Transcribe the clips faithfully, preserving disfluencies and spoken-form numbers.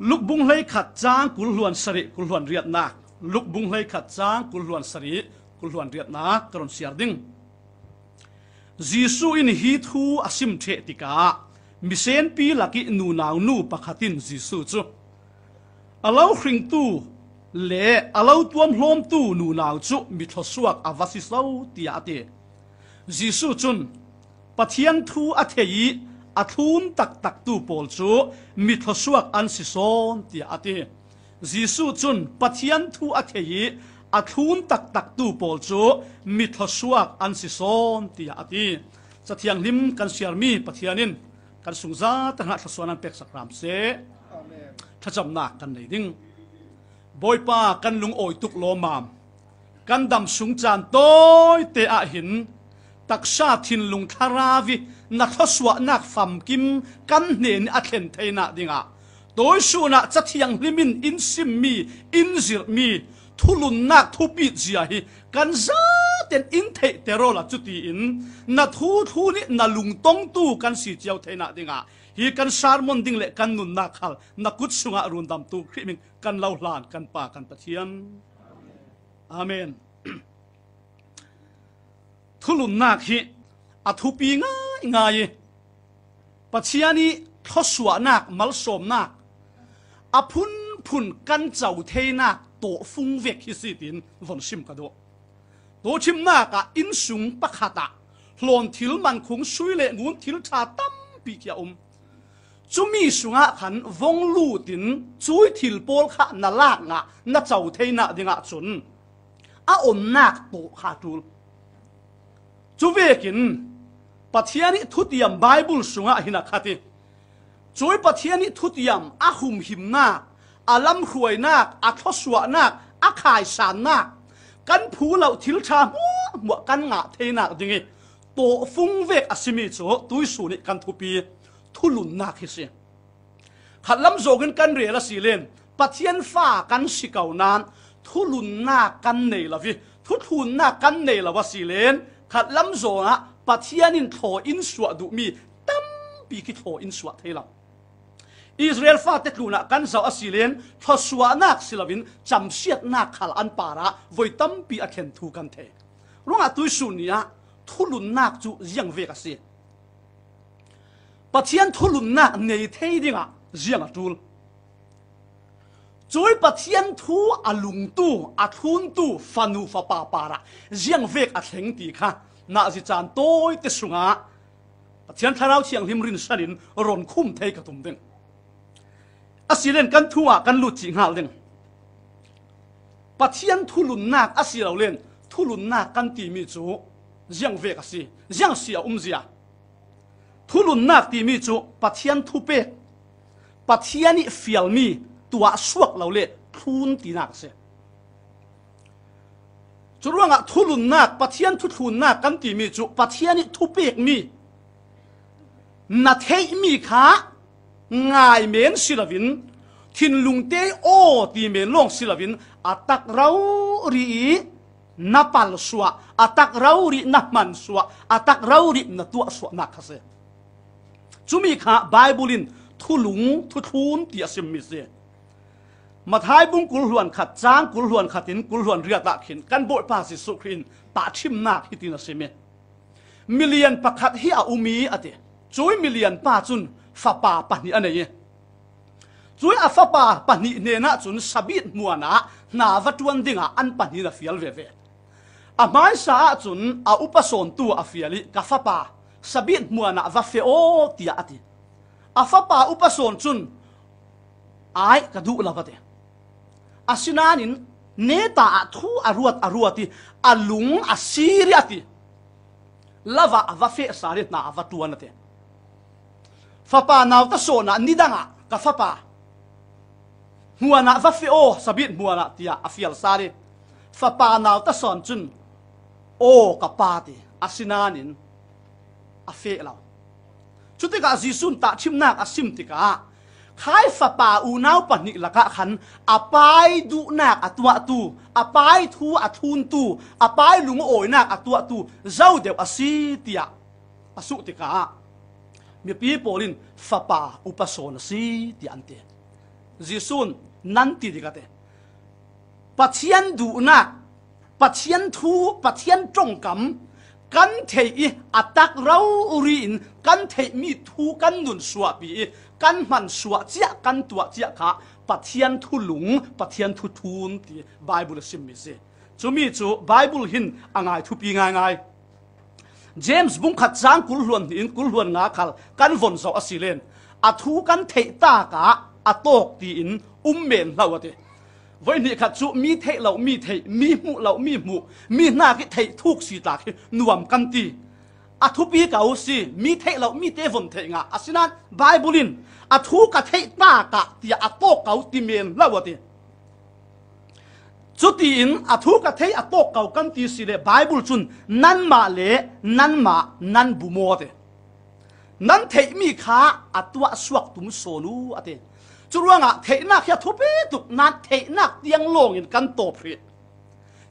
Luk bung hleikhat chang kul hluan sarih, kul hluan riatna. Luk bung hleikhat chang kul hluan sarih, kul hluan riatna ka rawn siar ding. Jesu in hi thu a sim ṭheh tikah misenpi lakih nunau nu pakhatin Jesu chu a lo hringtu leh a lo tuam hlawmtu nunau chu mi thlawsuak a va si so, tiah a ti. Jesu cun, "Pathian thu a thei ih a thlun taktaktu pawl cu mi thlawsuak an si sawn," tiah a ti. Jesu cun, "Pathian thu a thei ih a thlun taktaktu pawl cu mi thlawsuak an si sawn," tiah a ti. Ca Thianghlim kan siarmi Pathian in kan sungzate hnah thlawsuah an peksak hram seh. Amen. Thlacamnak kan nei ding. Bawipa, kan lungawi tuk lawmam. Kan dam sung caan tawite ah hin taksa thinlung thlarau ih na thlawsuahnak famkim kan hnen ih a thlen theinak dingah tuisun ah Ca Thianghlim in in simmi, in zirhmi thulunnak thupit zia hi kan zaten in theihter awla cutiin na thu thlun ih na lungtongtu kan si cio theinak dingah hi kan sermon ding le kan nunnak khal na kut sungah rundamtu Khrih hming kan lo hlan kan Pa kan Pathian. Amen. Thulunnak hi a thupi ngaingai ih Pathian ih thlawsuahnak, malsawmnak a phunphun kan co theinak tawhfung vek hi si tiin von sim ka duh. Tuchimnak ah innsung pakhat ah hlawn thil mankhung sui le ngun thil ṭha tampi khi a um. Cumi sungah khan vong lutin cui thil pawl kha na lak ngah na co theinak dingah cun a onnak tawh kha a ṭul. Cuvekin Pathian ih thutiam Baibal sungah hin a khat ih cui Pathian ih thutiam a humhimnak, a lamhruainak, a thlawsuahnak, a khaisannak kan phu loh thil ṭha hmuahhmuah kan ngah theinak ding ih tawhfung vek a simi cu tuisun ih kan thupi thulunnak hi si. Khatlam zawngin kan rel a si len Pathian fa kan si ko nain thulunnak kan nei lo ih thuthlunnak kan nei lo a si len khatlam zawngah Pathian in thlaw in suah duhmi tampi khi thlaw in suah thei lo. Israel fate tlunah kan zoh a si len thlawsuahnak si loin camsiatnak khal an parah voi tampi a thlen thu kan thei. Ruangah tuisun ni ah thulunnak cu ziang vek a si. Pathian thulunnak nei thei dingah ziang a ṭul. Cui Pathian thu a lungtu, a thluntu fanu fapa parah ziang vek a thleng ti kha nazi caan tawite sungah Pathian Thlarau Thianghlim rinsanin ron khum thei ka tum ding. A si len kan thu ah kan lut cih hngal ding. Pathian thulunnak a si lo len thulunnak kan timi cu ziang vek a si, ziang si a umzia. Thulunnak timi cu Pathian thupek, Pathian ih fialmi tuah suak lo le thlun tinak a si. Curuangah thulunnak, Pathian thuthlunnak kan timi cu Pathian ih thupekmi na theihmi kha ngai men si loin thinlungte aw ti men lawng si loin a tak rori ih na palsuah, a tak rori na hmansuah, a tak rori na tuahsuahnak kha si. Cumi kha Baibal in thulung, thuthlun ti a simmi si. Matthai bung kul hluan khat, cang kul hluan khat in kul hluan riat ah khin kan Bawipa Jesuh Khrih in tahṭhimnak hitin a sim ih, milian pakhat hi a um ih a ti. Cui milian pa cun fapa pahnih a nei ih, cui a fapa pahnih hnenah cun sabit hmuanah hna va ṭuan dingah an pahnih in a fial veve. A hmaisa ahcun a upa sawntu a fial ih, "Ka fapa, sabit hmuanah va feh aw," tiah a ti. A fapa upa sawn cun, "Ai, ka duh lo," a ti. Asinain neta ah thu a ruat a ruat ih a lung a sir ih a ti. Lovah a va feh sal ih hna a va ṭuan a ti. Fapa nauta sawn ah nidangah, "Ka fapa, hmuanah va feh aw, sabit hmuanah," tiah a fial sal ih fapa nauta sawn cun, "Aw ka pa," ti. Asinain a feh lo. Cutikah Jesuh in tahṭhimnak a sim tikah khai fapa unau pahnih lakah khan a pai duhnak a tuahtu, a pai thu a thluntu, a pai lungawinak a tuahtu zo deuh a si tiah a suh tikah mipi pawl in, "Fapa upa sawn a si," tiah an ti. Jesu'n nan ti dik a ti. Pathian duhnak, Pathian thu, Pathian ṭongkam kan theih i a tak rori in kan theihmi thu kan nun suahpi i kan hman suah ciah, kan tuah ciah kha Pathian thu lung, Pathian thu thun ti Bible a simmi si. Cumi cu Bible hin a ngai thupi ngaingai. James bung khat cang kul hluan hnih in kul hluan nga khal kan von zoh a si len, a thu kan theih tak ah a tawk tiin um men hlah uh a ti. Voi hnih khat cu mi theih lo mi theih, mi hmuh lo mi hmuh, mi hnak i theih thuk si tak hi nuam kan ti. A thupi ko si, mi theih lo mi te von theih ngah. Asinain Bible in a thu ka theih tak ah tiah a tawk ko ti men hlah uh a ti. Cutiin a thu ka theih a tawk ko kan ti si le Bible cun nanmah le nanmah nan bum aw a ti. Nan theihmi kha a tuah suak tum sawn uh a ti. Curuangah theihnak hi a thupi tuk, nan theihnak tiang lawngin kan tawp hrih.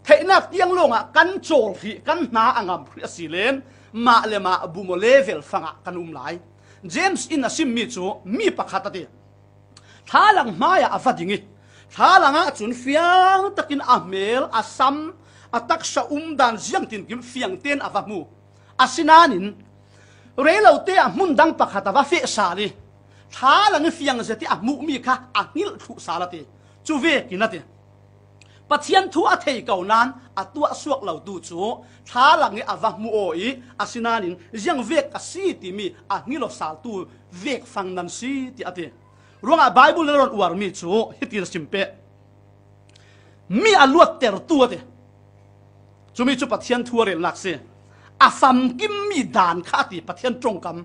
Theihnak tiang lawngah kan cawl hrih, kan hna a ngam hrih a si len mah le mah bum aw level fangah kan um lai. James in a simmi cu mi pakhat a ti. Thlalang hmaiah a va ding i, thlalang ah cun fiang takin a hmel, a sam, a taksa um dan ziangtinkim fiang tein a va hmu. Asinain, rei lo te ah hmun dang pakhat a va feh sal i, thlalang i fiang zet i a hmuhmi kha a hngilh thluh sal a ti. Cu vekin a ti. Pathian thu a thei ko nan a tuah suak lo tu cu thlalang i a va hmu aw i, asinain ziang vek a si timi a hngilh aw sal tu vek fang nan si, tiah a ti. Ruangah Bible in a rawn uarmi cu hitin a sim peh. Mi a luattertu a ti. Cumi cu Pathian thu a relnak si. A famkimmi dan kha a ti, Pathian ṭongkam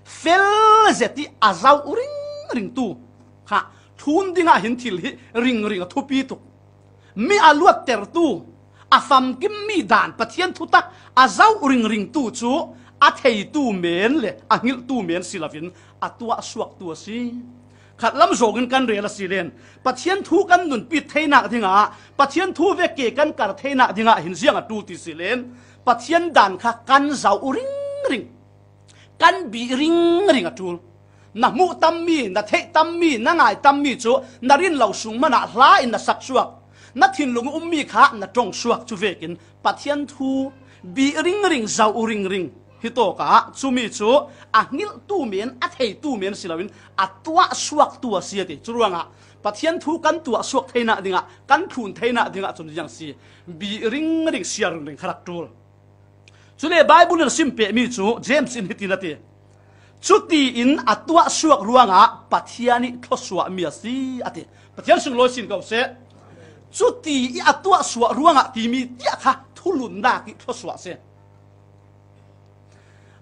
fel zet i a zoh ringringtu kha thlun dingah hin thil hi ringring a thupi tuk. Mi a luattertu, a famkimmi dan, Pathian thutak a zoh ringringtu cu a theitu men le a hngilhtu men si loin a tuah suaktu a si. Khatlam zawngin kan rel a si len, Pathian thu kan nunpi theinak dingah, Pathian thu vek ke kan kar theinak dingah hin ziang a ṭul ti si len, Pathian dan kha kan zoh ringring, kan bih ringring a ṭul. Na hmuh tammi, na theih tammi, na ngai tammi cu na rin lo sung hmanah hla in na sak suak, na thinlung ummi kha na ṭong suak cu vekin Pathian thu bih ringring, zoh ringring hi tawkah cumi cu a hngilhtu men, a theitu men si loin a tuah suaktu a si a ti. Curuangah Pathian thu kan tuah suak theinak dingah, kan thlun theinak dingah cun ziang si, bih ringring, siar ringring kha rak ṭul. Cule Bible in a sim pehmi cu James in hitin a ti, cutiin a tuah suak ruangah Pathian i thluasuahmi a si, a ti. Pathian sunglawi sin ko seh. Cuti i a tuah suak ruangah timi tiah kha thulunnak i thluasuah a si.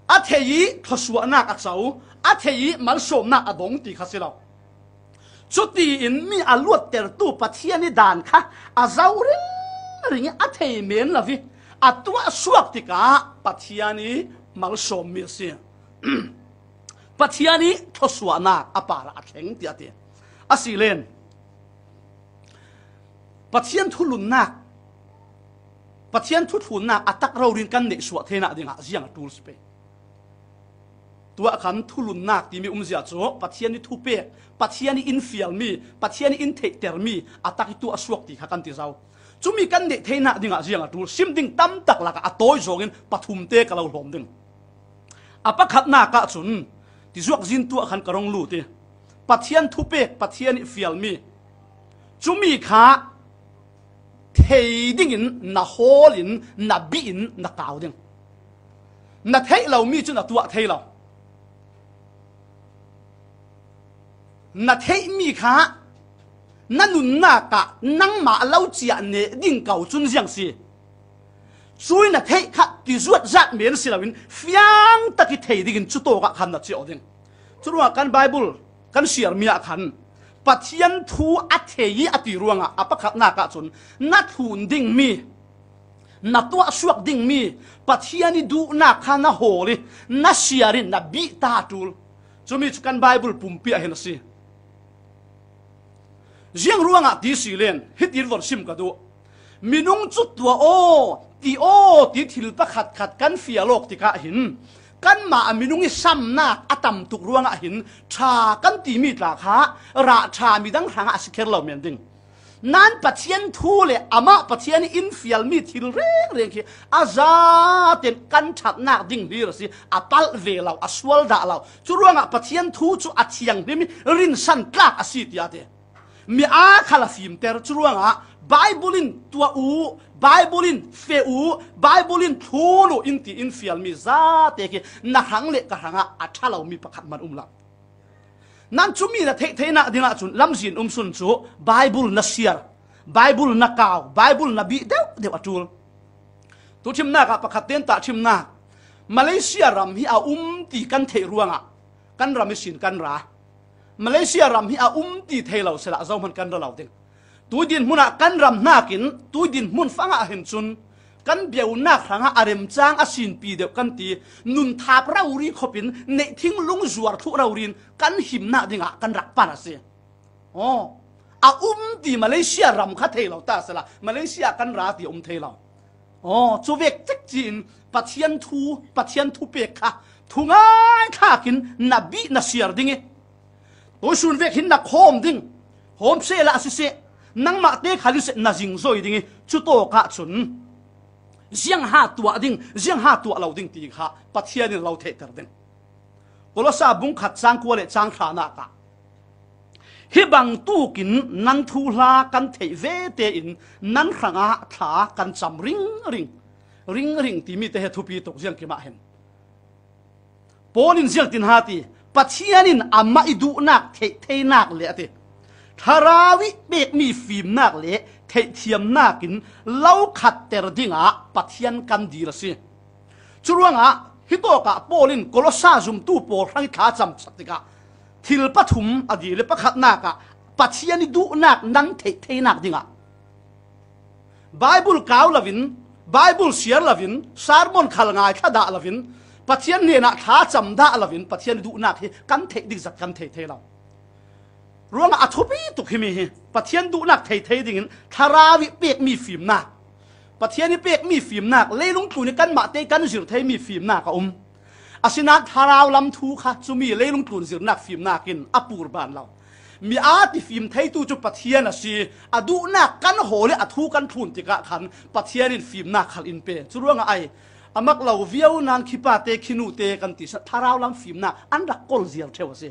A thei i thluasuahnak a co, a thei i malsawmnak a dong ti kha si lo. Cutiin mi a luattertu Pathian i dan kha a zoh ringring i a thei men lo i a tuah suak tikah Pathian i malsawmmi a si. Pathian i thluasuahnak a parah a thleng, tiah a ti. A si len, Pathian thulunnak, Pathian thuthlunnak a tak rori in kan neih suah theinak dingah ziang a ṭul si pei. Tuah khan thulunnak timi umzia cu Pathian i thupek, Pathian i in fialmi, Pathian i in theihtermi a tak i tuah suak ti kha kan ti zo. Cumi kan neih theinak dingah ziang a ṭul, sim ding tam tak lakah a tawi zawngin pathum te ka lo hlawm ding. A pakhatnak ahcun, tizuak zin tuah khan ka rung lut i, Pathian thupek, Pathian i fialmi, cumi kha thei dingin na hawl in, na bih in na kau ding. Na theih lomi cu na tuah thei lo. Na theihmi kha na nunnak ah nangmah lo ciah neh ding ko cun ziang si. Cui na theih kha tizuat zat men si loin fiang tak i thei dingin cu tawk ah khan na ciah ding. Curuangah kan Bible kan siarmi ah khan Pathian thu a thei i a ti ruangah a pakhatnak ahcun na thlun dingmi, na tuah suak dingmi Pathian i duhnak kha na hawl i na siar in na bih ta a ṭul. Cumi cu kan Bible pumpi ah hin a si. Ziang ruangah ti si len, hitin von sim ka duh. Minung cu tuah aw, ti aw, ti thil pakhat khat kan fial awk tikah hin Kanmah a minung i samnak a tam tuk ruangah hin ṭha kan timi tla kha rah ṭha midang hrangah a si kher lo men ding. Nan Pathian thu le amah Pathian i infialmi thil rengreng khi a zaten kan ṭhatnak ding hlir a si, a palh ve lo, a sual dah lo. Curuangah Pathian thu cu a thianghlim i rinsan tlak a si, tiah a ti. Mi aa khal a fimter. Curuangah Baibal in tuah u, Baibal in feh u, Baibal in thlun u in ti infialmi zate khi na hrang le ka hrangah a ṭha lomi pakhat hmanh um lo. Nan cumi na theih theinak dingah cun lamzin um sun cu Baibal na siar, Baibal na kau, Baibal na bih deuh deuh a ṭul. Tu ṭhimnak ah pakhat tein tahṭhimnak, Malaysia ram hi a um ti kan theih ruangah kan ram ihsin kan ra. Malaysia ram hi a um ti thei lo sehla zohman kan ra lo ding. Tui dinhmun ah kan ram hnakin tui dinhmun fangah hin cun kan bionak hrangah a remcang a sinpi deuh kan ti, nunthap rori khopin neih thinglung zuar thluh rori in kan himnak dingah kan rak pan a si. Aw, a um ti Malaysia ram kha thei lo ta sehla Malaysia kan ra ti a um thei lo. Aw, cu vek cekci in Pathian thu, Pathian thu pek kha thungai thlakin na bih na siar ding i, tuisun vek hin na khawm ding, hawm sehla siseh, nangmah te khal in seh na zingzoi ding i, cu tawk ah cun ziangha tuah ding, ziangha tuah lo ding ti kha Pathian in lo theihter ding. Kolosa bung khat cang kua le cang hranak ah, hi bangtukin nan thuhla kan theih ve tein nan hrangah thla kan cam ringring, ringring timi te he thupi tuk ziangkim ah hin. Paul in ziangtin ha ti, Pathian in amah i duhnak theih theinak le a ti, Thlarau i pekmi fimnak le theihthiamnak in lo khatter dingah Pathian kan dil a si. Curuangah hitawkah Paul in Kolosa zumtu pawl hrang i thlacam sak tikah thil pathum a dil i, pakhatnak ah Pathian i duhnak nan theih theinak dingah Baibal kau loin, Baibal siar loin, sermon khal ngaithla dah loin, Pathian hnenah thlacam dah loin Pathian i duhnak hi kan theih ding zat kan thei thei lo. Ruangah a thupi tuk himi hi Pathian duhnak thei thei dingin Thlarau i pekmi fimnak, Pathian i pekmi fimnak, leilung tlun i kanmah te kan zir theimi fimnak a um. Asinain thlarau lam thu kha cumi leilung tlun zirnak fimnak in a purban lo. Mi aa ti fim theitu cu Pathian a si. A duhnak kan hawl i a thu kan thlun tikah khan Pathian in fimnak khal in pe. Curuangah ai, a mak lo viau nan khipate khinute kan ti sinain thlarau lam fimnak an rak kol ziar ṭheu a si.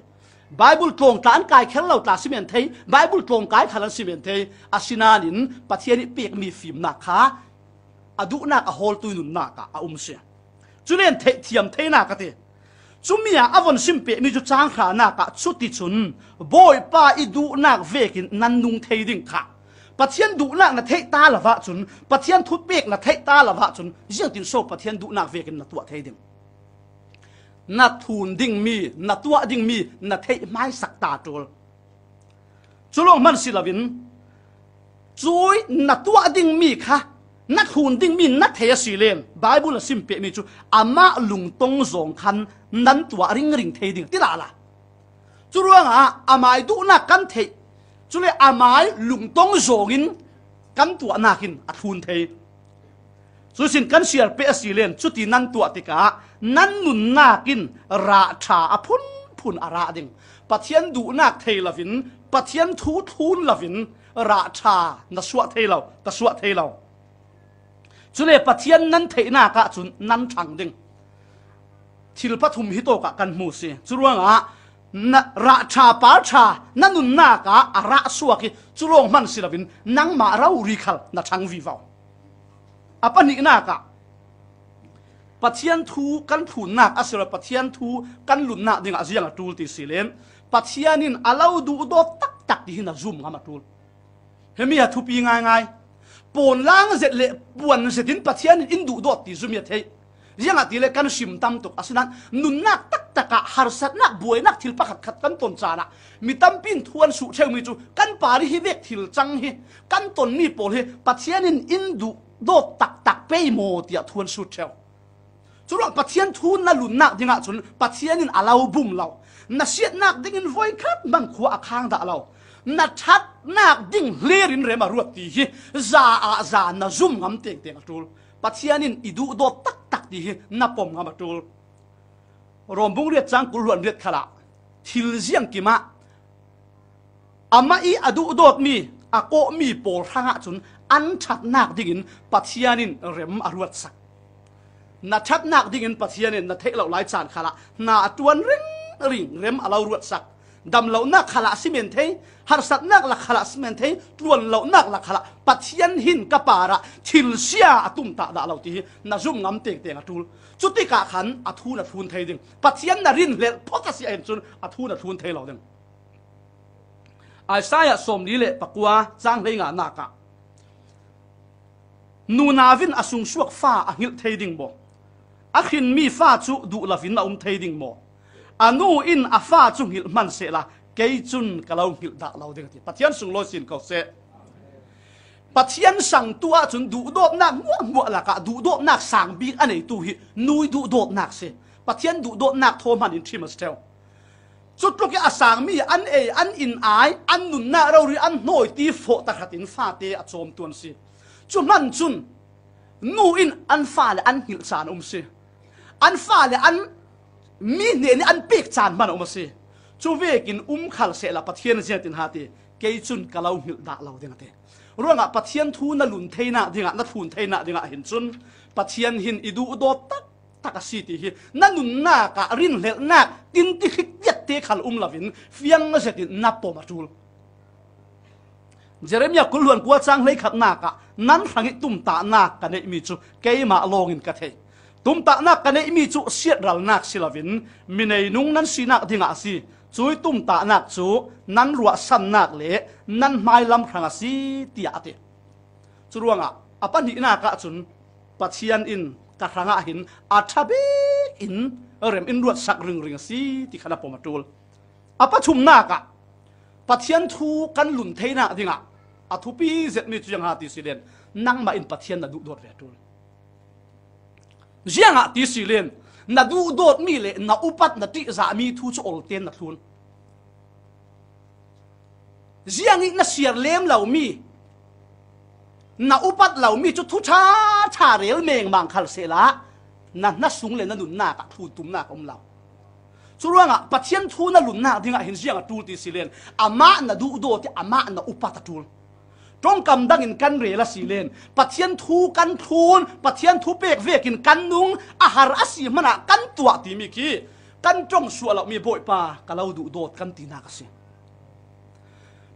Baibal tlawng tla an kai kher lo tla si men thei, Baibal tlawng kai khal an si men thei, asinain Pathian i pekmi fimnak kha a duhnak a hawltu nunnak ah a um si. Culen theihthiam theinak a ti. Cumi ah a von sim pehmi cu cang hranak ah, cuticun Bawipa i duhnak vekin nan nung thei ding kha, Pathian duhnak na theih ta lo ahcun, Pathian thupek na theih ta lo ahcun, ziangtin so Pathian duhnak vekin na tuah thei ding? Na thlun dingmi, na tuah dingmi na theih hmaisak ta ṭul. Cu lawng hman si loin, cui na tuah dingmi kha, na thlun dingmi na thei a si len, Baibal a sim pehmi cu amah lungtong zawng khan nan tuah ringring thei ding ti lala. Curuangah amai duhnak kan theih, cule amai lungtong zawngin kan tuahnak in a thlun thei. Cusin kan siar peh a si len, cuti nan tuah tikah nan nunnak in rah ṭha a phunphun a rah ding. Pathian duhnak thei loin, Pathian thu thlun loin rah ṭha na suah thei lo, ka suah thei lo. Cule Pathian nan theihnak ahcun nan ṭhang ding. Thil pathum hi tawkah kan hmu si. Curuangah na rah ṭha, par ṭha, na nunnak ah a rah suak i cu lawng hman si loin nangmah rori khal na ṭhang vivo. A pahnihnak ah Pathian thu kan thlunnak a si lo, Pathian thu kan lunnak dingah ziang a ṭul ti si len, Pathian in a lo duhdawt taktak ti hi na zum ngam a ṭul. Himi a thupi ngaingai. Pawnlang zet le puan zetin Pathian in in duhdawt ti zumi a theih. Ziangahtile kan sim tam tuk. Asinain nunnak taktak ah harsatnak, buainak thil pakhatkhat kan ton caan ah mi tampi in thu an suh ṭheumi cu kan par i hi vek thil cang hi kan tonmi pawl hi Pathian in in duhdawt taktak pei maw tiah thu an sut ṭheu. Curuang Pathian thu na lunnak dingah cun Pathian in a lo bum lo. Na siatnak dingin voikhat hmang khua a khang dah lo. Na ṭhatnak ding hlir in rem a ruat ti hi za ah za na zum ngam tengteng a ṭul. Pathian in i duhdawt taktak ti hi na pom ngam a ṭul. Rom bung riat chang kul hluan riat khalah thil ziang kimah amah ih a duhdawtmi, a kawhmi pawl hrangah cun an ṭhatnak dingin Pathian in rem a ruatsak. Na ṭhatnak dingin Pathian in na theih loh lai caan khalah hna a ṭuan ringring, rem a lo ruatsak. Damlohnak khalah a si men thei, harsatnak lak khalah a si men thei, ṭuanlohnak lak khalah Pathian hin ka parah thil sia a tumtah dah lo ti hi na zum ngam tengteng a ṭul. Cutikah khan a thu na thlun thei ding. Pathian na rinhlelh phawt a si ahhin cun a thu na thlun thei lo ding. Isaiah sawmli le pakua cang hleinganak ah, "Nunau in a sungsuak fa a hngilh thei ding maw? A hrinmi fa cu duh loin a um thei ding maw? A nu in a fa cu hngilh hman sehla kei cun ka lo hngilh dah lo ding," a ti. Pathian sunglawi sin ko seh. Pathian sangtu ahcun duhdawtnak hmuahhmuah lakah duhdawtnak sang bik a neitu hi nu ih duhdawtnak si. Pathian duhdawtnak thaw hman in ṭhim a si ṭheu. Cutluk ih a sangmi an ei, an in ai, an nunnak rori an hnawi ti fawh tahratin fate a cawmtu an si. Cu hman cun nu in an fale an hngilh caan a um si. An fale an mi hnen ih an pek caan hman a um a si. Cu vekin um khal sehla Pathian ziang tin ha ti, "Kei cun ka lo hngilh dah lo ding," a ti. Ruangah Pathian thu na lun theinak dingah, na thlun theinak dingah hin cun Pathian hin i duhdawt tak tak a si ti hi na nunnak ah rinhlelhnak tinti hrik tiatte khal um loin fiang zetin na pom a ṭul. Jeremiah kul hluan kua cang hleikhatnak ah, "Nan hrangih tumtahnak ka neihmi cu keimah lawngin ka thei. Tumtahnak ka neihmi cu siatralnak si loin minei nung nan sinak dingah a si. Cuih tumtahnak cu nan ruahsannak le nan hmailam hrang a si," tiah a ti. Curuangah a pahnihnak ahcun Pathian in ka hrangah hin a ṭha bik in rem in ruatsak ringring a si ti kha na pom a ṭul. A pathumnak ah Pathian thu kan lun theinak dingah a thupi zetmi cu ziang ha ti si len, nangmah in Pathian na duhdawt ve a ṭul. Ziangah ti si len, na duhdawtmi le na upat na ṭihzahmi thu cu ol tein na thlun. Ziang ih na siar lem lomi, na upat lomi cu thu ṭha ṭha rel mengmang khal sehla na hna sung le na nunnak ah thlun tumnak a um lo. Curuangah Pathian thu na lunnak dingah hin ziang a ṭul ti si len, amah na duhdawt ih amah na upat a ṭul. Ṭongkam dangin kan rel a si len, Pathian thu kan thlun, Pathian thu pek vekin kan nung, a har a si hmanah kan tuah timi khi kan ṭong suah lomi, "Bawipa, ka lo duhdawt," kan tinak a si.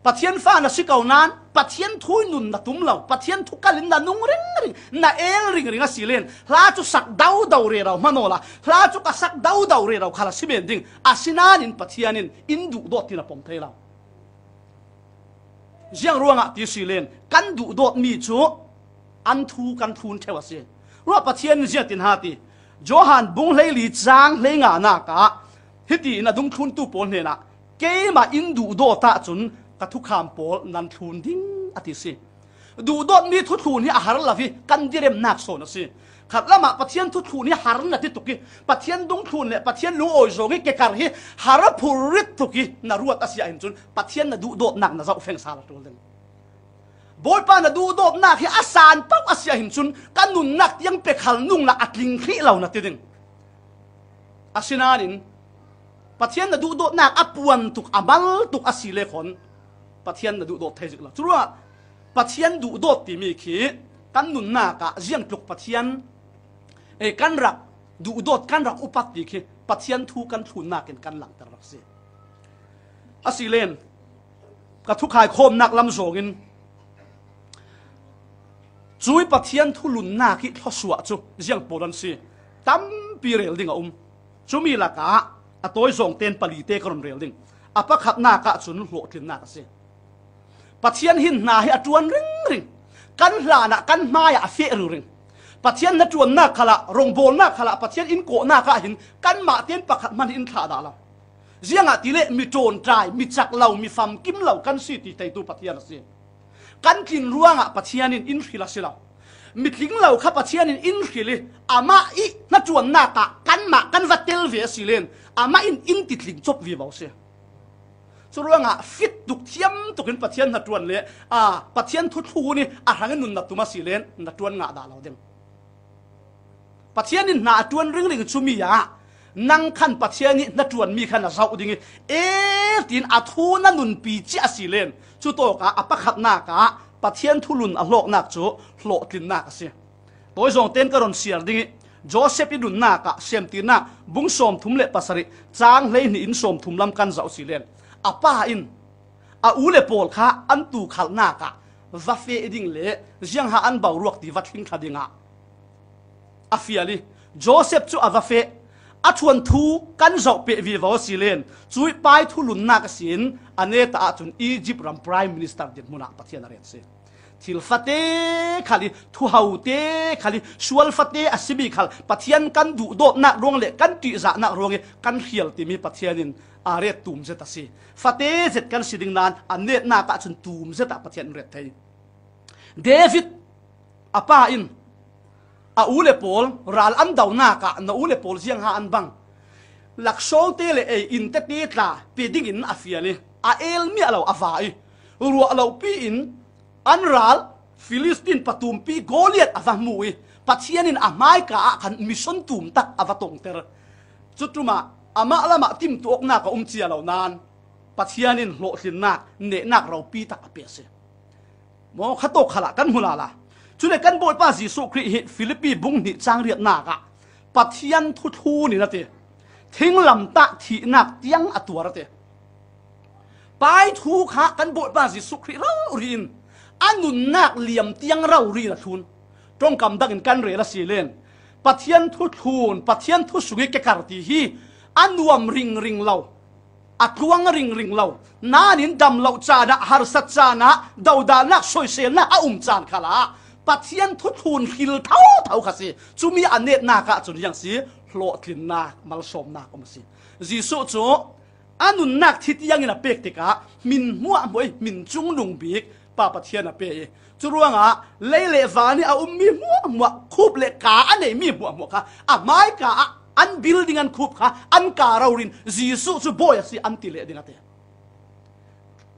Pathian fa na si ko nain Pathian thu ih nun na tum lo, Pathian thu kal in na nung ringring, na el ringring a si len, hla cu sak dodo rero hman awla, hla cu ka sak dodo rero khal a si men ding, asinain Pathian in in duhdawt ti na pom thei lo. Ziang ruangah ti si len, kan duhdawtmi cu an thu kan thlun ṭheu a si. Ruah Pathian in ziang tin ha ti, Johan bung hleili cang hleinganak ah hiti in a dungthluntu pawl hnenah, "Keimah in duhdawt ahcun ka thukham pawl nan thlun ding," a ti si. Duhdawtmi thuthlun hi a har lo ih kan diremnak sawn a si. Khat lamah Pathian thuthlun hi har na ti tuk ih, Pathian dungthlun le Pathian lungawi zawng ih kekar hi har phurrit tuk ih na ruat a si ahhin cun Pathian na duhdawtnak na zohfeng sal a ṭul ding. Bawipa, na duhdawtnak hi a san paoh a si ahhin cun ka nunnak tiang pe khal nung la a tling hrih lo na ti ding. Asinain Pathian na duhdawtnak a puan tuk, a mal tuk a si le khawn Pathian na duhdawt thei zik lo. Curuangah Pathian duhdawt timi khi kan nunnak ah ziangtluk Pathian, eh, kan rak duhdawt, kan rak upat ti khi Pathian thu kan thlunnak in kan langhter rak si. A si len, ka thukhai khawmnak lam zawngin cuih Pathian thu lunnak ih thluasuah cu ziang pawl an si? Tampi rel ding a um. Cumi lakah a tawi zawng tein pali te ka run rel ding. A pakhatnak ahcun hlawhtlinnak a si. Pathian hin hna hi a ṭuan ringring. Kan hlanah, kan hmaiah a feh ringring. Pathian hnaṭuannak khalah, rawngbawlnak khalah, Pathian in kawhnak ah hin kanmah tein pakhat hmanh in thlah dah lo. Ziangahtile mi ṭawnṭai, mi cak lo, mi famkim lo kan si ti teitu Pathian a si. Kan tlin ruangah Pathian in in hril a si lo. Mi tling lo kha Pathian in in hril ih amah ih hnaṭuannak ah kanmah kan va tel ve a si len amah in in ti tling cop vivo a si. Curuangah fit tuk, thiam tukin Pathian hnaṭuan le, aa, Pathian thuthlun ih a hrangin nun na tum a si len na ṭuan ngah dah lo ding. Pathian in hna a ṭuan ringring cumi ah nang khan Pathian ih hnaṭuanmi khan a zoh ding ih, e tiin a thu na nunpi ciah a si len, cutawkah a pakhatnakah Pathian thulun a hlawknak cu hlawhtlinnak a si. Tawizawng ten ka ron siar ding ih, Joseph ih nunnak ah Semtirnak bung sawmthum le pasarih cang hleihnih in sawmthum lam kan zoh si len, a pa in a u le pawl kha an tuukhalhnak ah va feh ding le ziangha an boruak ti va thlingthla dingah a fial ih, Joseph cu a va feh. A thuanthu kan zoh peh vivo a si len, cuih pai thulunnak a sin a neta ahcun Egypt ram Prime Minister dirhmun ah Pathian a ret si. Thil fate khal ih, thuhote khal ih, sual fate a simi khal Pathian kan duhdawtnak ruang le kan ṭihzahnak ruang ih kan hrial timi Pathian in aa ret tum zet a si. Fate zet kan si ding nain a netnak ahcun tum zet ah Pathian in ret thei. David a pa in a u le pawl ral an donak ah na u le pawl ziangha an bang. Laksawngte le ei in tete tla pe dingin a fial ih a el miah lo a va ih ruah lopi in an ral Filistin patumpi Goliath a va hmu ih Pathian in a hmaika ah khan mission tum tak a va tongter. Cutumah amah lamah timtuaknak a um cia lo nain Pathian in hlawhtlinnak, nehnak ropi tak a pe a si. Maw, khatawk khalah kan hmu lala. Cule kan Bawipa Jesuh Khrih hi Filipi bung hnih cang riatnak ah Pathian thuthlun in a ti. Thinglamtah thihnak tiang a tuar a ti. Pai thu kha kan Bawipa Jesuh Khrih rori in a nunnak liam tiang rori in a thlun. Ṭongkam dangin kan rel a si len, Pathian thuthlun, Pathian thu sungih kekar ti hi a nuam ringring lo, a tluang ringring lo, nanin dam loh caan ah, harsat caan ah, dodalnak, soiselnak a um caan khalah Pathian thuthlun hril thotho kha si. Cumi a netnak ahcun ziang si, hlawhtlinnak, malsawmnak um a si. Jesuh cu a nunnak thi tiangin a pek tikah hmin hmuahhmuah ih hmin cungnung bik Pa Pathian a pe ih, curuangah lei le van ih a ummi hmuahhmuah, khup le ka a neimi hmuahhmuah kha a hmaika ah an building, an khup kha an ka rori in Jesuh cu Bawi a si an ti leh ding a ti.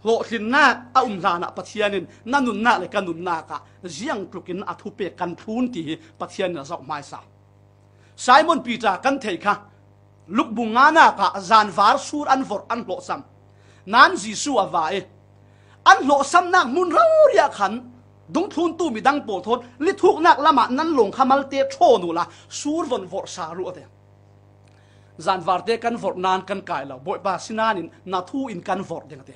Hlawhtlinnak a um hlanah Pathian in na nunnak le ka nunnak ah ziangtlukin a thupek kan thlun ti hi Pathian in a zoh hmaisa. Simon Peter kan theih kha, Luk bung nganak ah zanvar sur an vorh, an hlawhsam. Nain Jesuh a va ih, an hlawhsamnak hmun rori ah khan dungthluntu midang pawl thawn lithuknak lamah nan lawng kha malte ṭhawn uhla sur von vorh sal uh a ti. Zanvarte kan vorh nain kan kai lo, Bawipa sinain na thu in kan vorh ding a ti.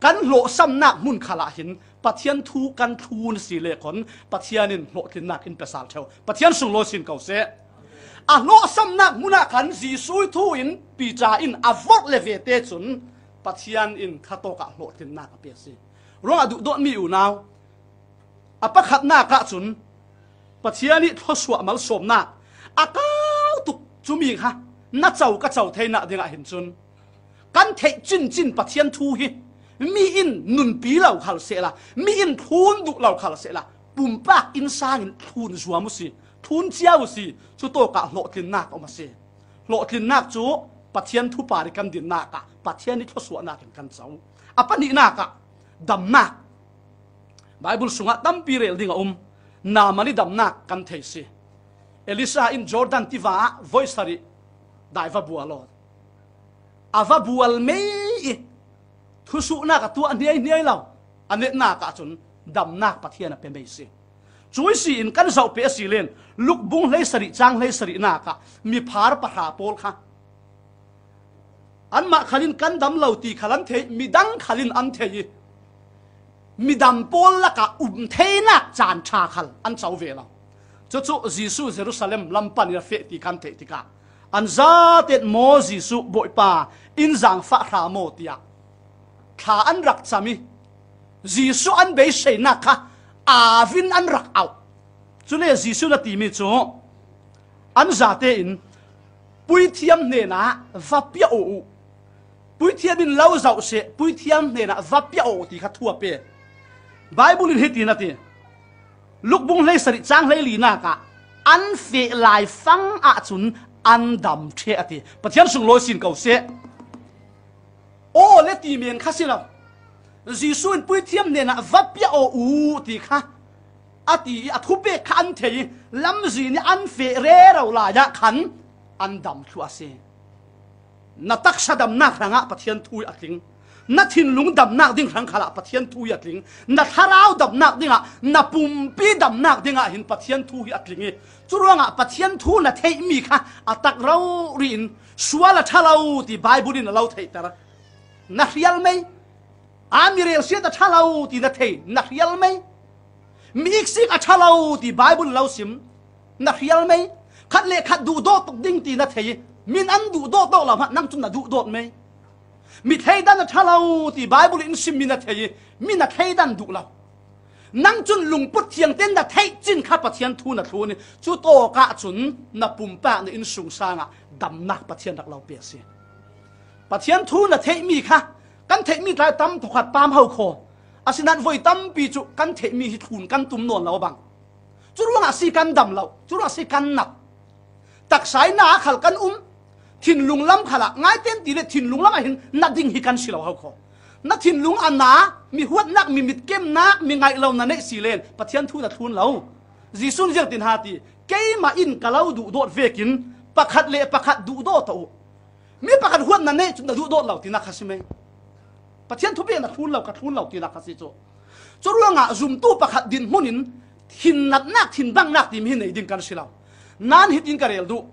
Kan hlawhsamnak hmun khalah hin Pathian thu kan thlun a si le khawn Pathian in hlawhtlinnak in pe sal ṭheu. Pathian sunglawi sin ko seh. A hlawhsamnak hmun ah khan Jesuh thu in Peter in a vorh le vete cun Pathian in khatawk ah hlawhtlinnak a pe a si. Ruangah duhdawtmi unau, a pakhatnak ahcun Pathian ih thluasuah malsawmnak a kau tuk, cumi kha na co ka co theinak dingah hin cun kan theih cincin Pathian thu hi mi in nunpi lo khal sehla, mi in thlun duh lo khal sehla, pumpak innsang in thlun zuam uh si, thlun cia uh si, cutawkah hlawhtlinnak a um a si. Hlawhtlinnak cu Pathian thupar ih kan dinnak ah Pathian ih thluasuahnak in kan co. A pahnihnak ah damnak. Baibal sungah tampi rel ding a um. Naaman ih damnak kan thei si. Elisha in Jordan tiva ah voi sarih dai va bual aw. A va bual mei ih thusuhnak a tuah hniaihniai lo. A netnak ahcun damnak Pathian a pe mei si. Cui si in kan zoh peh a si len, Luk bung hleisarih cang hleisarihnak ah miphar pahra pawl kha anmah khal in kan dam lo ti khal an thei, midang khal in an thei ih, midam pawl lakah um theinak caan ṭha khal an co ve lo. Cucu Jesuh Jerusalem lam pan in a feh ti khan theih tikah an zaten maw Jesuh Bawipa in zaangfah hra maw tiah thla an rak cam ih Jesuh an beiseinak kha au in an rak auh. Cule Jesuh na timi cu an zate in puithiam hnenah va piah aw uh. Puithiam in lo zoh seh, puithiam hnenah va piah aw uh ti kha thu a pe. Baibal in hiti na ti, Luk bung hleisarih cang hleilinak ah an feh laifang ahcun an dam ṭheh a ti. Pathian sunglawi sin ko seh. Aw le ti men kha si lo. Jesuh in puithiam hnenah va piah aw uh ti kha a ti ih a thupek kha an thei ih lamzin ih an feh rero lai ah khan an dam thluh a si. Na taksa damnak hrangah Pathian thu hi a tling. Na thinlung damnak ding hrang khalah Pathian thu hi a tling. Na thlarau damnak dingah, na pumpi damnak dingah hin Pathian thu hi a tling hi. Curuangah Pathian thu na theihmi kha a tak rori in sual a ṭha lo ti Bible in a lo theihter. Na hrial mei? A mi relsiat a ṭha lo ti na thei, na hrial mei? Mi iksik a ṭha lo ti Bible lo sim, na hrial mei? Khat le khat duhdawt tuk ding ti na thei, min an duhdawt dawh lo hmah nang cun na duhdawt mei? Mi thleidan a ṭha lo ti Bible in sim mi na thei, mi na thleidan duh lo. Nang cun lungput thiangten na theih cin kha Pathian thu na thlun i, cu tawkah cun na pumpak na innsungsangah damnak Pathian rak lo pe a si. Pathian thu na theihmi kha kan theihmi tlai tam thawkhat pam ho kho. Asinain voi tampi cu kan theihmi hi thlun kan tum nawn lo bang. Curuangah si kan dam lo, curuangah si kan nat. Taksa i na khal kan um, thinlung lam khalah ngaiten ti le thinlung lamah hin na ding hi kan si lo ho kho. Na thinlung a na, mi huatnak, mi mitkemnak, mi ngaih lo na neih si len Pathian thu na thlun lo. Jesuh in ziangtin ha ti, keimah in ka lo duhdawt vekin pakhat le pakhat duhdawt uh. Mi pakhat huat na neih cun na duhdawt lo tinak kha si mei? Pathian thupek na thlun lo, ka thlun lo tinak kha si cu. Curuangah zumtu pakhat dinhmun in thinnatnak, thinbanghnak timi hi nei ding kan si lo. Nan hitin ka rel duh.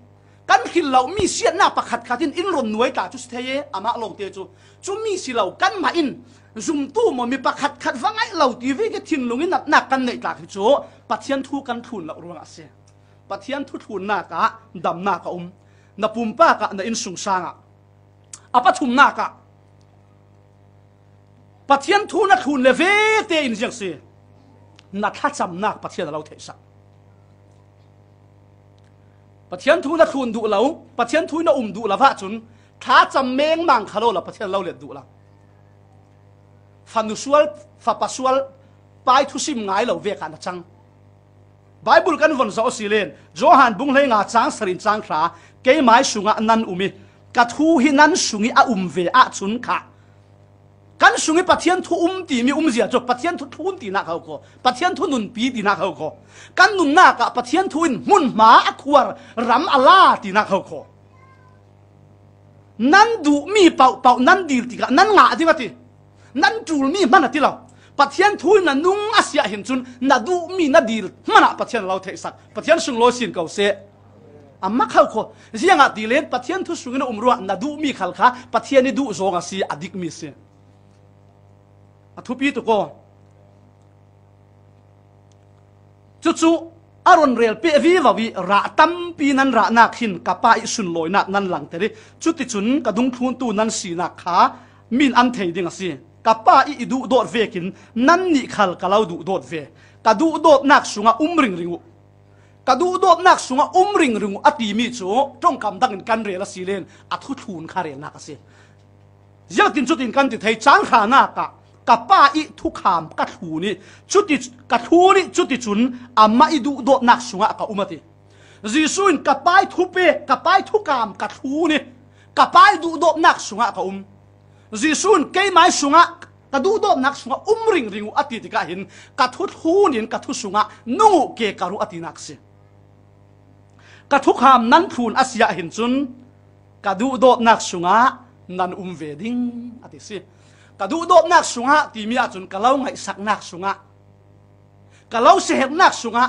Kan hril lomi siatnak pakhat khat in in ron nuai tla cu si thei e, amah lawngte cu. Cumi si lo, kanmah in zumtu maw mi pakhat khat va ngaih lo ti vek i thinlung i natnak kan neih tlak hi cu Pathian thu kan thlun loh ruangah a si. Pathian thu thlunnak ah damnak a um. Na pumpak ah, na innsungsang ah. A pathumnak ah Pathian thu na thlun le vete in ziang si, na thlacamnak Pathian a lo theihsak. Pathian thu na thlun duh lo, Pathian thu na um duh lo ahcun thlacam mengmang kha lo la Pathian a lo let duh lo. Fanu sual, fapa sual, pai thusim ngai lo vek ah na cang. Bible kan von zoh a si len, Johan bung hleinga cang sarih in cang hra, keimai sungah nan um i, ka thu hi nan sung i a um ve ahcun kha, kan sung i Pathian thu um timi umzia cu Pathian thu thlun tinak ho kho, Pathian thu nunpi tinak ho kho. Kan nunnak ah Pathian thu in hmunhma a khuar, ram a la tinak ho kho. Nan duhmi paohpaoh nan dil tikah nan ngah ding a ti. Nan ṭulmi hman a ti lo. Pathian thu in na nung a si ah hin cun na duhmi na dil hmanah Pathian a lo theihsak. Pathian sunglawi sin ko seh. A mak ho kho. Ziangahtile Pathian thu sungin a um ruah na duhmi khal kha Pathian i duh zong a si, a dikmi si. A thupi tuk aw. Cucu a ron rel peh vivo i rah tampi nan rahnak hin ka Pa i sunlawinak nan langter i, cuticun ka dungthluntu nan sinak kha min an thei ding a si. Ka Pa i i duhdawt vekin nannih khal ka lo duhdawt ve. Ka duhdawtnak sungah um ringring uh. Ka duhdawtnak sungah um ringring uh a timi cu ṭongkam dangin kan rel a si len a thuthlun kha relnak a si. Ziangtin cutin kan ti thei, cang hranak ah ka Pa i thukham ka thlun i, cuti, ka thlun i, cuticun amah i duhdawtnak sungah ka um a ti. Jesuh in ka Pa i thupek, ka Pa i thukham ka thlun i, ka Pa i duhdawtnak sungah ka um. Jesuh in keimai sungah ka duhdawtnak sungah um ringring uh a ti tikah hin ka thuthlun in ka thu sungah nung uh ke ka ruh a tinak si. Ka thukham nan thlun a si ah hin cun ka duhdawtnak sungah nan um ve ding a ti si. Ka duhdawtnak sungah timi ahcun ka lo ngaihsaknak sungah, ka lo siaherhnak sungah,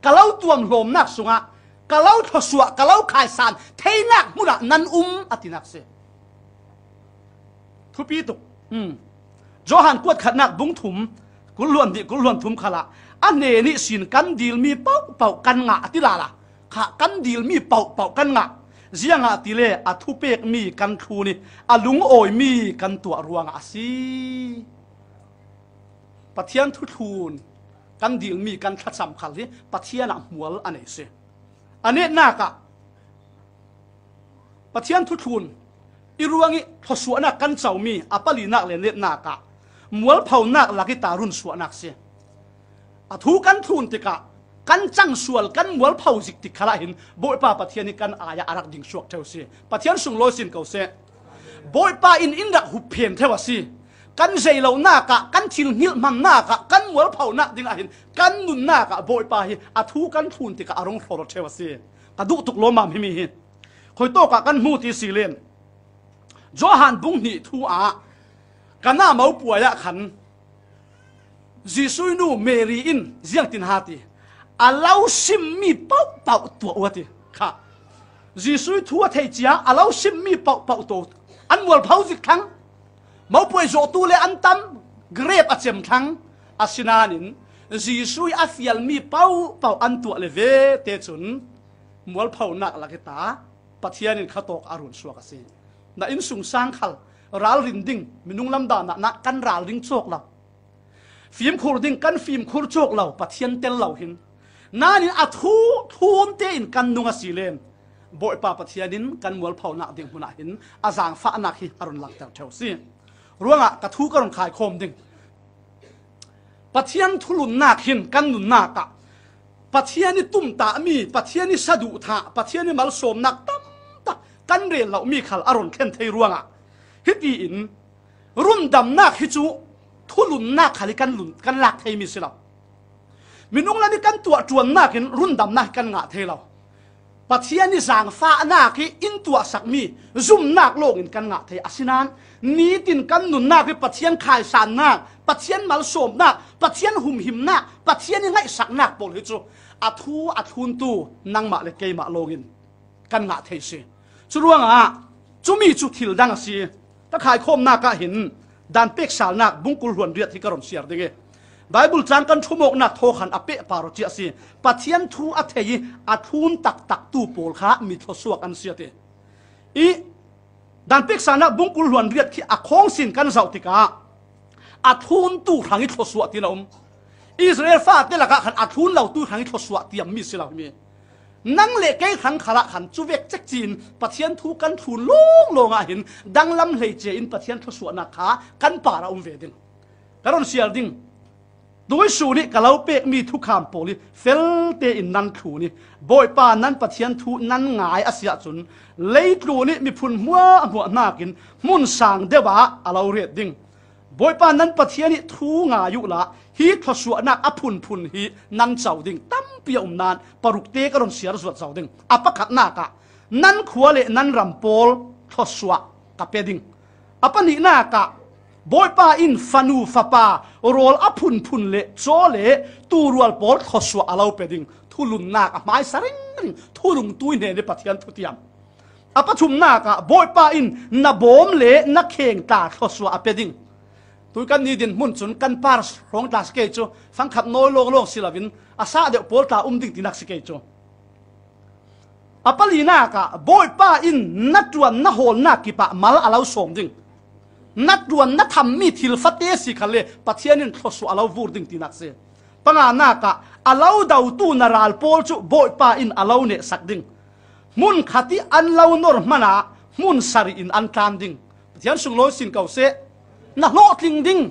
ka lo tuamhlawmnak sungah, ka lo thluasuah, ka lo khaisan theinak hmunah nan um a tinak si. Thupi tuk. Hmm. Johan kuat khatnak bung thum, kul hluan hnih, kul hluan thum khalah a hnen ihsin kan dilmi paohpaoh kan ngah a ti lala. Kha kan dilmi paohpaoh kan ngah. Ziangahtile a thupekmi kan thlun i a lungawimi kan tuah ruangah a si. Pathian thuthlun kan dilmi kan thlacam khal hi Pathian ah hmual a nei si. A netnak ah Pathian thuthlun i ruang i thluasuahnak kan comi a palinak le netnak ah mualphonak lak i tarun suahnak si. A thu kan thlun tikah kan cangsual kan mualpho zik tik khalah hin Bawipa Pathian hi kan ai ah a rak ding suak ṭheu si. Pathian sunglawi sin ko seh. Bawipa in in rak hupphen ṭheu a si. Kan zeilonak ah, kan thil hngilh hmannak ah, kan mualphonak dingah hin kan nunnak ah Bawipa hi a thu kan thlun tikah a rung hlor ṭheu a si. Ka duh tuk lawmmam himi hi. Khuitawkah kan hmu ti si len, Johan bung hnih thu ah Kana mopuai ah khan Jesuh nu Mary in ziangtin ha ti, a lo simmi pauhpauh tuah uh a ti kha. Jesuh thu a thei cia a lo simmi pauhpauh tuah uh. An mualpho zik thlang, mopuai zawhtu le an tam, grep a cem thlang. Asinanin Jesuh a fialmi pauhpauh an tuah le ve te cun mualphonak lak hi ta, Pathian in khatawk a run suak a si. Na innsungsang khal ralrin ding, minung lamdang ah na kan ralring cawk lo. Fimkhur ding kan fimkhur cawk lo, Pathian tel lo hin. Nanin a thu thlun tein kan nung a si len, Bawipa Pathian in kan mualphonak ding hmunah hin a zaangfahnak hi a run langter ṭheu si. Ruangah ka thu ka run khaikhawm ding. Pathian thulunnak hin kan nunnak ah Pathian i tumtahmi, Pathian i saduhthah, Pathian i malsawmnak tamtak kan rel lohmi khal a run thlen thei ruangah, hitiin rundamnak hi cu thulunnak khal i kan lun, kan lak theimi si lo. Minung lam i kan tuah ṭuannak in rundamnak hi kan ngah thei lo. Pathian i zaangfahnak hi in tuahsakmi zumnak lawngin kan ngah thei. Asinain nitin kan nunnak hi Pathian khaisannak, Pathian malsawmnak, Pathian humhimnak, Pathian i ngaihsaknak pawl hi cu a thu a thluntu nangmah le keimah lawngin kan ngah thei si. Curuangah cumi cu thil dang a si. Ka khaikhawmnak ah hin Dan peksalnak bungkul hluan riat hi ka run siar ding i, Baibal cang kan ṭhumawknak thaw khan a pehpar aw cia si. Pathian thu a thei i a thlun taktaktu pawl kha mi thluasuak an si a ti. I Dan peksalnak bungkul hluan riat khi a khawngsin kan zoh tikah a thluntu hrang i thluasuah tiin a um. Israel fate lakah khan a thlun lotu hrang i thluasuah tiammi si lo hi mi. Nang le kei hrang khalah khan cuvek cek ci-in Pathian thu kan thlun lawnglawng ah hin danglam hleice in Pathian thluasuahnak kha kan par a um ve ding. Ka run siar ding. Tuisun ih ka lo pekmi thukham pawl hi fel tein nan thlun i Bawipa nan Pathian thu nan ngai a si ahcun leitlun ih miphun hmuahhmuah hnakin hmun sang deuh ah a lo ret ding. Bawipa nan Pathian ih thu ngai uhla hi thluasuahnak a phunphun hi nan co ding tampi a um nain parukte ka run siar zuat zo ding. A pakhatnak ah nan khua le nan ram pawl thluasuah ka pe ding. A pahnihnak ah Bawipa in fanu fapa rawl a phunphun le caw le tuurual pawl thluasuah a lo pe ding. Thulunnak a hmaisa ringring, thulungtu hnen i Pathian thutiam. A pathumnak ah Bawipa in na bawm le na kheng tla thluasuah a pe ding. Tui kan ni din hmun cun kan par hrawng tla si kei cu, fangkhat nawi lawnglawng si loin a sah deuh pawl tla um ding tinak si kei cu. A palinak ah Bawipa in na ṭuan na hawlnak kipah mal a lo sawm ding. Na ṭuan na thammi thil fate si khalle Pathian in thluasuah a lo vur ding tinak si. Panganak ah a lo dotu na ral pawl cu Bawipa in a lo nehsak ding. Hmun khat ih an lo nor hmanah hmun sarih in an tlan ding. Pathian sunglawi sin ko seh, na hlawhtling ding.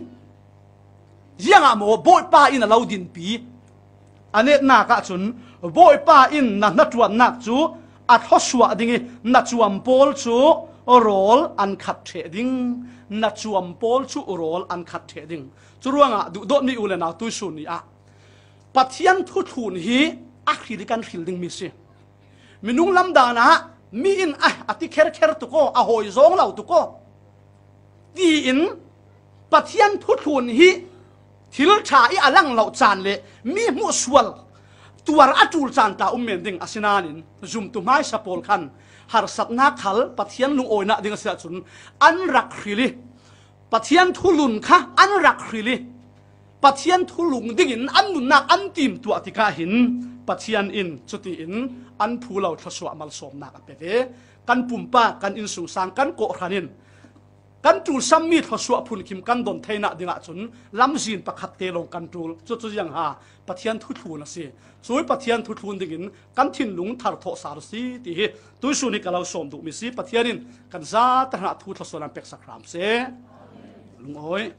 Ziangah maw Bawipa in a lo dinpi? A netnak ahcun Bawipa in na hnaṭuannak cu a thluasuah ding i na cuam pawl cu rawl an khat ṭheh ding. Na cuam pawl cu rawl an khat ṭheh ding. Curuangah duhdawtmi u le nau tuisun ni ah Pathian thuthlun hi a hril i kan hril dingmi si. Minung lamdang ah mi in a, a ti kherkher tuk aw, a hawi zawng lo tuk aw tiin Pathian thuthlun hi thil ṭha i a lang loh caan le mi hmuhsual tuar a ṭul caan tla um men ding a si nain zumtu hmaisa pawl khan harsatnak khal Pathian lungawinak ding a si ahcun an rak hril i Pathian thulun kha an rak hril i Pathian thulung dingin an nunnak an timtuah tikah hin Pathian in cutiin an phu lo thluasuah malsawmnak a pe ve. Kan pumpak, kan innsungsang, kan kawhhran in kan ṭulsammi thluasuah phunkhim kan don theinak dingah cun lamzin pakhat te lawng kan ṭul. Cucu ziangha Pathian thuthlun a si. Cui Pathian thuthlun dingin kan thinlung thar thawh sal a si ti hi tuisun hi ka lo sawm duhmi si. Pathian in kan zate hna thu thluasuah nan peksak hram seh. Lungawi.